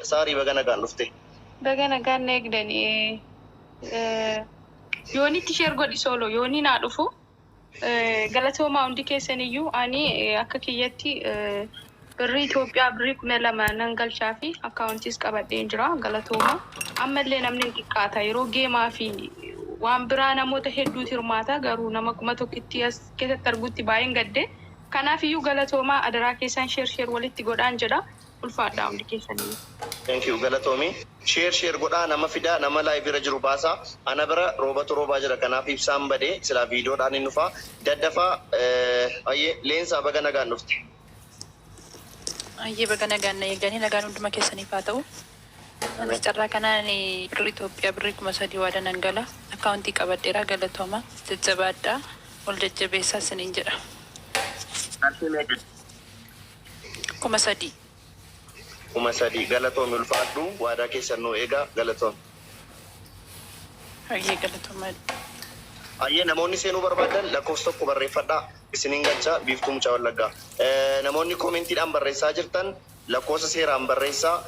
Saarii, baga nagaan dhufte. Baga nagaan na eegdanii. Yoonitti share godhi, Soolo yoonii naa dhufu. Galatoomaa hundi keessaniyyuu. Ani akka kiyyatti birrii Itoophiyaa birrii 12,000 nan galchaa fi akkaawuntiis qabadheen jira. Galatoomaa. Ammallee namni hin xiqqaata. Yeroo geemaa fi waan biraa namoota hedduutu hirmaata, garuu nama 1000tti as keessatti argutti baay'een gadde. Kanaaf iyyuu galatoomaa. Adaraa keessan share share walitti godhaan jedha. Ulfaadhaa hundi keessaniyyuu. Thank you, galatoomi. Share share godhaa, nama fidaa, nama live irra jiru baasaa. Ana bira roobatu roobaa jira, kanaaf ibsaan badee, silaa viidiyoodhaan hin dhufaa. Daddafaa. Ayyee, Leensaa, baga nagaan dhufte. Ayyee, baga nagaan na eegdanii. Nagaan hunduma keessaniif haa ta'u. Anis carraa kanaan birrii Itoophiyaa birrii 3000 waada nan gala. Akkaawuntii qabadheera. Galatooma, jajjabaadhaa, wal jajjabeessaa isiniin jedha. Qarshii meeqa? 3000. 3000, galatoomi, ulfaadhu. Waadaa keessan nuu eegaa, galatoomi. Ayyee, galatooma. Ayyee, namoonni seenuu barbaadan lakkoofsa 1 barreeffadhaa, isiniin galcha. Biiftuu Mucaa Wallaggaa. Namoonni koomentiidhaan barreessaa jirtan lakkoofsa seeraan barreessaa.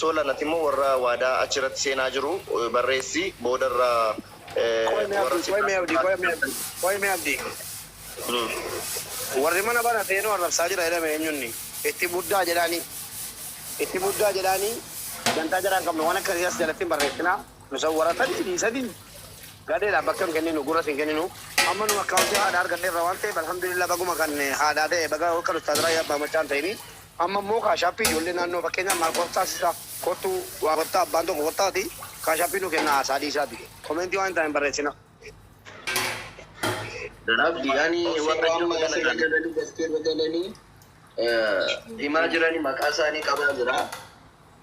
Soolanati immoo warra waadaa achirratti seenaa jiru barreessi boodarra. Qoy mee warra Abdii, qoy mee Abdii, qoy mee Abdii, qoy mee Abdii. Warri mana bana seenuu arrabsaa jira jedhame eenyunni? Itti muddaa jedhaanii. Itti muddaa jedhaanii, dantaa jaraa hin qabnu, waan akkasii as jalatti hin barreessinaa. Nu sawwaratanii dhiisanii gadeedhaaf bakka hin kenninu, gurras hin kenninu. Amma nu akkaawuntii haadhaa arganneerra waan ta'eef, alhamdulillah, baguma kan haadhaa ta'e, baga kan Ustaaz Raayyaa Abbaa Maccaa hin ta'ini. Amma immoo kaashaappii ijoollee naannoo, fakkeenyaaf Maarqos taasisaa, kottuu waa kottaa, abbaan tokko kottaati kaashaappii nu kennaa, haasaa dhiisaati. Komentii waan hin taane hin barreessinaa. Abdi, ani Obsi, warra yeroo jiru amma baga asirra nagaan galanii, gasteerra galanii himaa jirani maqaa isaanii qabaa jira.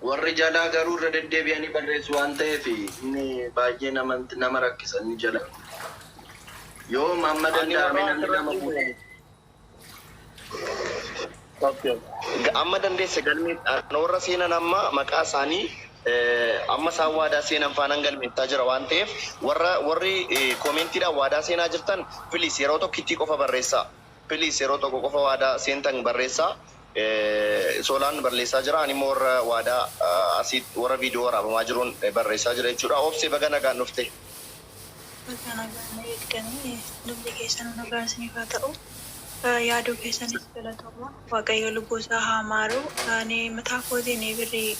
Warri jalaa garuu irra deddeebi'anii barreessu waan ta'eef inni baay'ee nama nama rakkisa inni jala. Yoo amma Ani danda'ame warra namni lama asirratti fuudhee. Okay. Amma dandeesse galmee warra seenan amma maqaa isaanii amma isaan waadaa seenan faanan galmeessaa jira waan ta'eef, warra warri koomentiidhaan waadaa seenaa jirtan, please, yeroo tokkittii qofa barreessaa. Please, yeroo tokko qofa waadaa seentan barreessaa. Solaan barreessaa jira, ani immoo warra waadaa asii warra viidiyoo waraabamaa jiruun barreessaa jira jechuudha. Obsee, baga nagaan dhufte. Baga nagaan na eegdanii. Hundumti keessanuu nagaan isiniif haa ta'u. Yaaduu keessanis galatooma. Waaqayyo lubbuu isaa haa maaru. Ani mataa kootiin birrii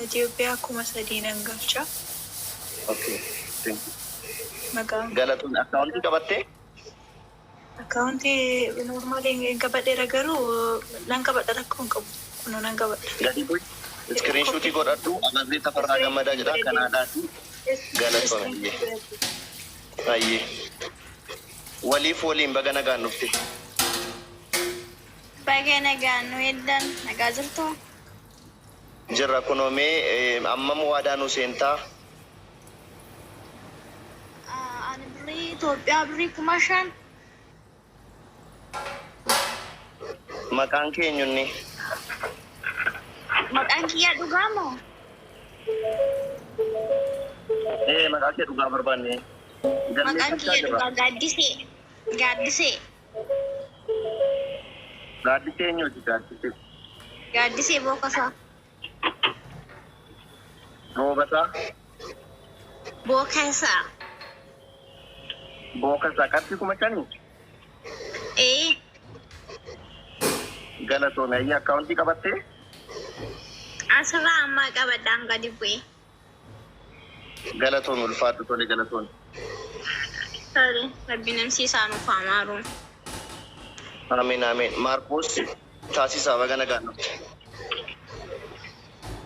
Itoophiyaa 3000 nan galcha. Okay. Thank you. Maqaan Galatoon, akkaawuntii qabattee? Akkaawuntii normaalii qabadheera, garuu nan qabadha, rakkoo hin qabu. Kunoo nan qabadha. Gadi bu'i. Screenshot godhadhu. Abarree Tafarraa Gammadaa jedha. Kanaadhaati. Galatoome. Ayyee. Waliif waliin baga nagaan dhufte. Baga nagaan nu eegdan. Nagaa jirtuu? Jirra kunoo. Mee ammam waadaa nu seentaa? Ani birrii Itoophiyaa birrii 5000. Maqaan kee eenyunni? Maqaan kiyyaa dhugaa moo? Ee, maqaa kee dhugaa barbaanne. Maqaan Galmeeffachaa kiyya jirra. dhugaa Gaaddisee. Gaaddisee. Gaaddisee eenyuuti Gaaddisee? Gaaddisee Bookasaa. Roobasaa? Bookasaa. Bookasaa, qarshii 5000? Ee. Galatoome. Ayyee, akkaawuntii qabattee? Asirraa ammaa qabadhaan gadi bu'e. Galatoome, ulfaadhu, tole, galatoome. Tole, Rabbi namsiisaa nuuf haa maaru. Ameen, ameen. Maarqos Taasisaa, baga nagaan dhufte.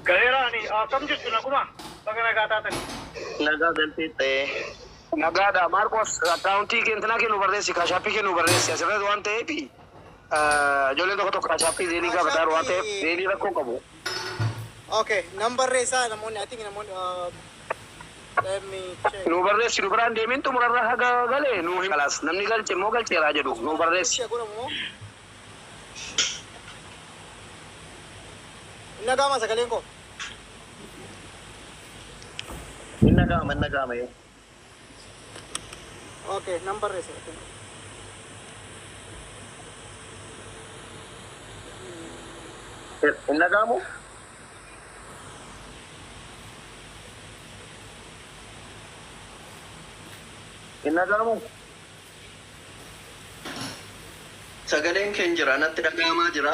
Gaheera, ani akkam jirtu, naguma? Baga nagaa taatani. Nagaa galtee ta'ee. Nagaadha. Maarqos, akkaawuntii keentinaa kee nu barreessi, kaashaappii kee nu barreessi asirratti waan ta'eef, ijoolleen tokko tokko kaashaappii Zelle gaafataa jiru waan ta'eef, Kaashaappii Zelle rakkoo qabu. Okay, nan barreessaa namoonni, I think namoonni, let me check. Nu barreessi, nu biraan deemin, xumurarra haga galee nu himi. Kalaas, namni galche immoo galcheeraa jedhu nu barreessi. Ishee godhamu moo? Hin dhaga'ama sagaleen koo? Hin dhaga'ama, hin dhaga'ama. Okay, nan barreessa. Hin dhaga'amu? Hin dhaga'amu? Sagaleen keenya jira natti dhaga'amaa jira.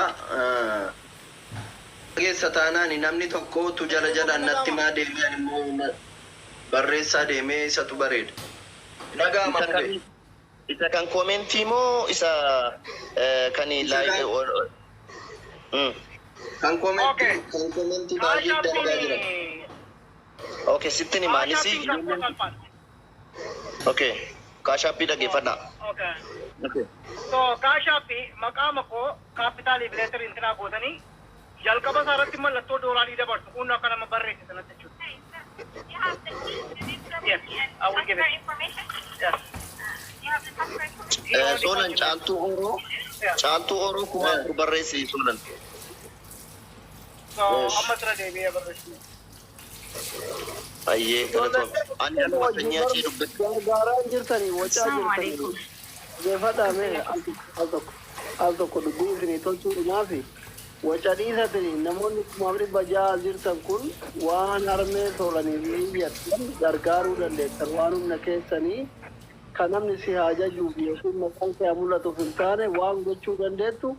Keessa taanaan namni tokkotu jala jalaan natti maa deemee ani immoo barreessaa deemee isatu bareeda. Dhaga'ama Isa kan mubee. Isa kan commentii moo isa kan live? Kan commentii Okay. kan commentii baay'ee dalagaa jira. Okay, sittin himaanis. Cash Appiin kan salphaadha. Okay, Cash Appii dhaggeeffadhaa. Okay. Okay. So Cash Appii maqaa makoo capitalii fi letterii intinaa gootanii jalqaba isaa irratti mallattoo doolaarii dabarsu kun akka nama barreesse sanatti jechuudha. Yes, I will give it. Yes. Soolan, Caaltuu Oroo, Caaltuu Oroo 4000 barreessi, Soolan. So amma sira deebi'ee barreessu. Ayyee, galatoom. Ani anuma sanyii achii dubbatti. Gargaaraa jirtanii, wacaa Assalamu jirtanii. alaikum. Dhaggeeffadhaa mee, al tokko al tokko dubbii isinii tolchuudhaafi waca dhiisatanii namoonni 6,600 jirtan kun waan harmee tolaniif iyyattan gargaaruu dandeessan. Waan humna keessanii kan namni si haa jajuuf yookiin maqaan kee haa mul'atuuf hin taane, waan gochuu dandeettu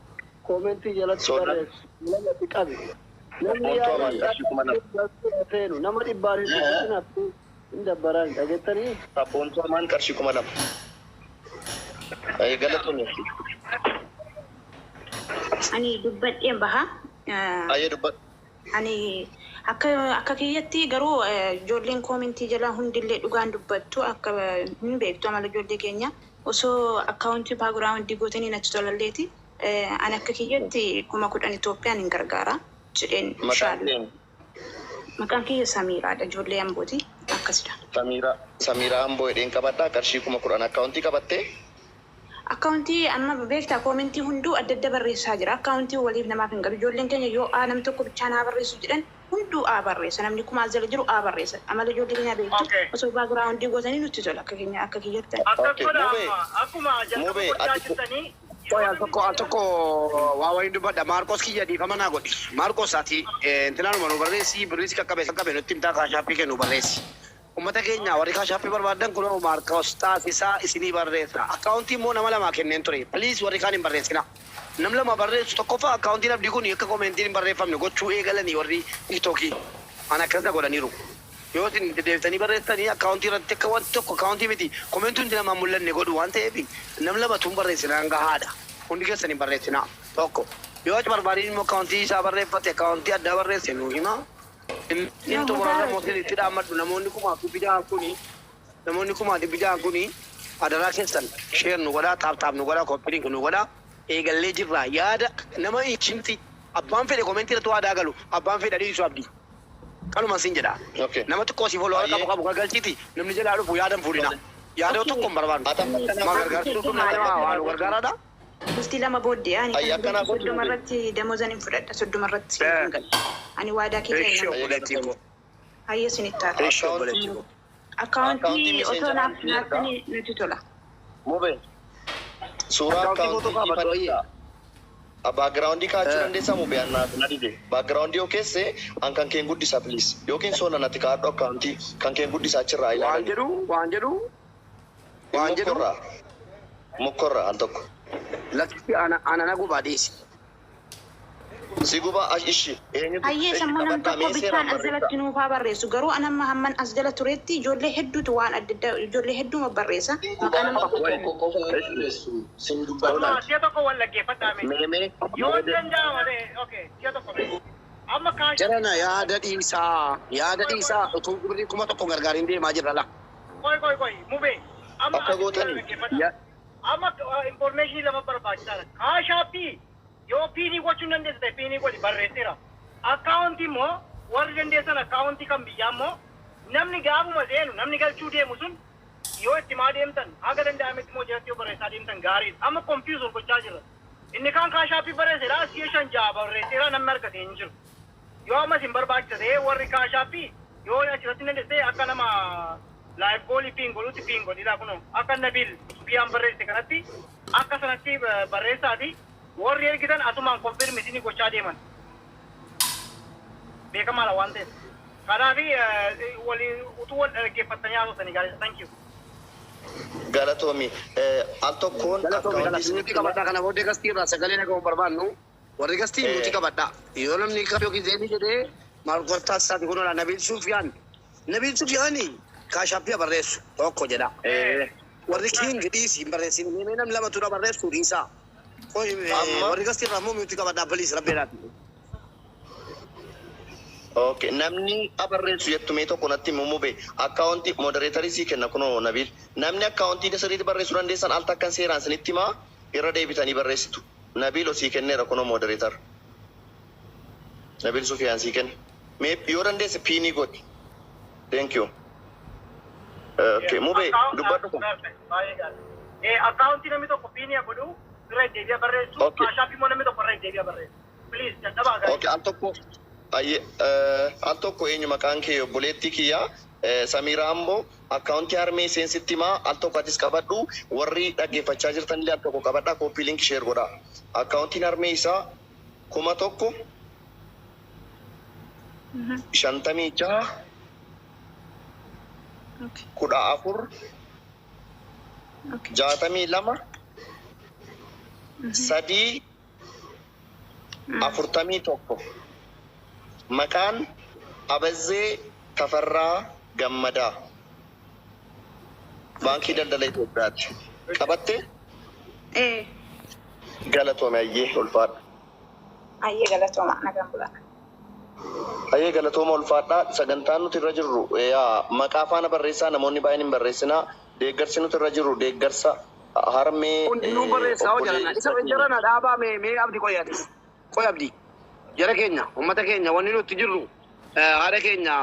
commentii jalatti Soolan. barreessu jalatti qabi. Namni Ooltuu yaada amaan qarshii 2000. seenu nama dhibbaan hin dubbatin hin dabbaran dhageettanii. Sabboontuu amaan qarshii 2000. Ayyee, galatoom. Ani dubbadheen baha. Ayyee, dubbadhu. Ani akka kiyyatti garuu ijoolleen commentii jala hundillee dhugaan dubbattu akka hin beektu amala ijoollee keenya osoo accountii backgroundii gootanii natti tolalleeti. Ani akka kiyyatti 10,000 Itoophiyaan hin gargaara jedheen Maqaan inshallah. kee? Maqaan kiyya Samiiraadha, ijoollee Ambooti akkasidha. Samiiraa, Samiiraa Amboo jedheen qabadhaa. Qarshii 10,000 accountii qabattee? Accountii amma beektaa, commentii hunduu adda adda barreessaa jira. Accountii waliif namaaf hin galu. Ijoolleen keenya yoo A namni tokko bichaan haa barreessu jedhan hunduu A barreessa. Namni kumaa jala jiru A barreessa. Amala ijoollee keenyaa beektu Okay. osoo backgroundii gootanii nutti tola akka keenya akka kiyyatti. Akkas Okay, godha Mubee. amma akkuma jalqaba Mubee, gochaa ati jirtanii. Qoy, al tokko al tokko waa wayiin dubbadha. Maarqos kiyya, dhiifama naa godhi. Maarqos, ati intinaanuma nu barreessi, birriis qaqqabe qaqqabe nutti himtaa, Cash Appii kennu barreessi. Uummata keenya warri Cash Appii barbaadan kunoo Maarqos taasisaa isinii barreessa. Accountii immoo nama lamaa kenneen ture. Please, warri kaan hin barreessina. Nam lama barreessu tokkoffaa accountiin abdii kun akka commentiin hin barreeffamne gochuu eegalanii warri TikTokii. An akkasna godhaniiru. Yoo isin deddeebitanii barreessitanii accountii irratti akka wanti tokko accountii miti commentii hundi namaa mul'anne godhu waan ta'eef nam lamatu hin barreessinaan gahaadha. Hundi keessan hin barreessinaa. Tokko. Yoo achi barbaadiin immoo accountii isaa barreeffate, accountii addaa barreesse nuu hima. Inni xumurarra mootiin itti dhaammadhu, namoonni 6,600 kuni adaraa keessan share nu godhaa, tap tap nu godhaa, copy link nu godhaa. Eegallee jirra. Yaada nama himti, abbaan fedhe commentii irratti waadaa galu, abbaan fedhe dhiisu abdii. Kanuma sin jedha. Okay. Nama xiqqoo si follow qabu qabu galchiiti, namni jalaa dhufu yaada hin fuudhina. Yaada tokko hin barbaadu. Ati amma kana Ma gargaartuu kun nama waa nu gargaaraadha. Bultii 2 booddee ani Ayya, kan akkanaa godhu 30 mubee. irratti damoozan hin fudhadha, 30 irratti hin galu. Ani waadaa kiyya Ishee hin obboleettii koo. Hayya, isinitti haa ta'u. Ishee obboleettii koo. Accountii Accountii osoo Messengeraa naaf naattanii natti tola. Mubee. Suuraa Accountii footoo accountii kaafadhu ayyee. Backgroundii kaachuu dandeessaa, mubee? Annaa na dide. Backgroundii yoo keesse an kan keen guddisa, please. Yookiin soona natti kaadhu, accountii kan keen guddisa achirraa Waan ilaalanii. jedhu, waan jedhu, waan jedhu. Mokkorraa. Mokkorraa al tokko. Lakki, ana na gubaa, dhiisi. Si guba ishi. Eenyutu? Hayyee, sammuu nam Qabadhaa tokko mee seeraan bichaan as barreessaa. jalatti nuufaa barreessu, garuu an amma hamman as jala turetti ijoollee hedduutu waan adda addaa, ijoollee hedduuma barreessa maqaa nama Tokko tokko qofa barreessu sin Amma dubbadhaan. si'a tokko wal dhaggeeffadhaa mee. Mee mee. Yoo danda'ama ta'e, okay, si'a tokko mee. Amma Cash Jarana, yaada dhiisaa, yaada dhiisaa, utuu birrii 1000 gargaariin deemaa jirra la. Qoy qoy qoy, mubee. Amma Akka ati gootanii. dhaggeeffadhaa. Amma information lama barbaachisaadha. Cash Appii yoo pinii gochuu hin dandeesse ta'e pinii godhi, barreesseera. Accountii immoo warri dandeessan accountii kan biyyaa immoo namni gaafuma seenu namni galchuu deemu sun yoo itti maa deemtan haga danda'ametti immoo jalatti yoo barreessaa deemtan gaariidha. Amma confuse gochaa jirra. Inni kaan Cash Appii barreesseera, si'a shan ja'a barreesseera, namni argate hin jiru. Yoo ammas hin barbaachisa ta'ee warri Cash Appii yoo achirratti hin dandeesse ta'e akka nama live goalii pin godhutti pin godhidha kunoo akka Nabil biyyaan barreesse kanatti akka sanatti barreessaati warri ergitan asumaan confirm isinii gochaa deeman. Beekamaadha waan ta'eef. Kanaaf walii utuu wal dhaggeeffattanii haasofsanii gaariidha. Thank you. Galatoomi. Al tokkoon Galatoomi akkaawuntii galatoomi. Nuti isinitti qabadhaa kana booddee gastii irraa sagalee dhaga'uu barbaannu warri gastii nuti qabadhaa. Yoo namni kam yookiin zeenii jedhee maal gortaa isaati kun oolaa Nabiil Sufyaan. Nabiil Sufyaani kaashappii barreessu tokko jedha. Warri king dhiisi hin barreessin. Mee namni lama tura barreessu dhiisaa. Amma Warri gastii irraa immoo nuti qabadhaa please rabbeedhaati. Okay, namni abarreessu jettu mee tokko natti himuu be akkaawuntii modereetarii sii kenna kunoo Nabiil. Namni akkaawuntii sirriitti barreessuu dandeessan al takkan seeraan isinitti himaa irra deebitanii barreessitu. Nabiil osii kenneera kunoo modereetar. Nabiil Sufiyaan sii kenna. Mee yoo dandeesse piinii godhi. Thank you. Okay, mubee dubbadhu kun. Akkaawuntii namni tokko piinii godhu irra deebi'a barreessu. Okay. Kaashaappii immoo namni tokko irra deebi'a barreessu. Please dadhabaa gaarii. Okay, al tokko al tokko eenyu maqaan kee obboleettii kiyyaa Samiraa ammoo akkaawuntii harmee seensitti himaa al tokko atis qabadhu warri dhaggeeffachaa jirtan illee al tokko qabadhaa copy link share godhaa. Akkaawuntiin harmee isaa 1000 56 14 62 3 41 maqaan Abazzee Tafarraa Gammadaa Baankii Daldala Itoophiyaati. Qabattee Ee. galatoome ayyee ulfaadha. Ayyee galatooma nagaan bulaa. Ayyee galatooma ulfaadha. Sagantaan nuti irra jirru yaa maqaa faana barreessaa namoonni baay'een hin barreessinaa. Deeggarsi nuti irra jirru deeggarsa harmee Hundinuu barreessaa hoo jarana. Isa jarana dhaabaa mee mee abdi qoy abdi. Jara keenya uummata keenya wanni nuti jirru haadha keenya.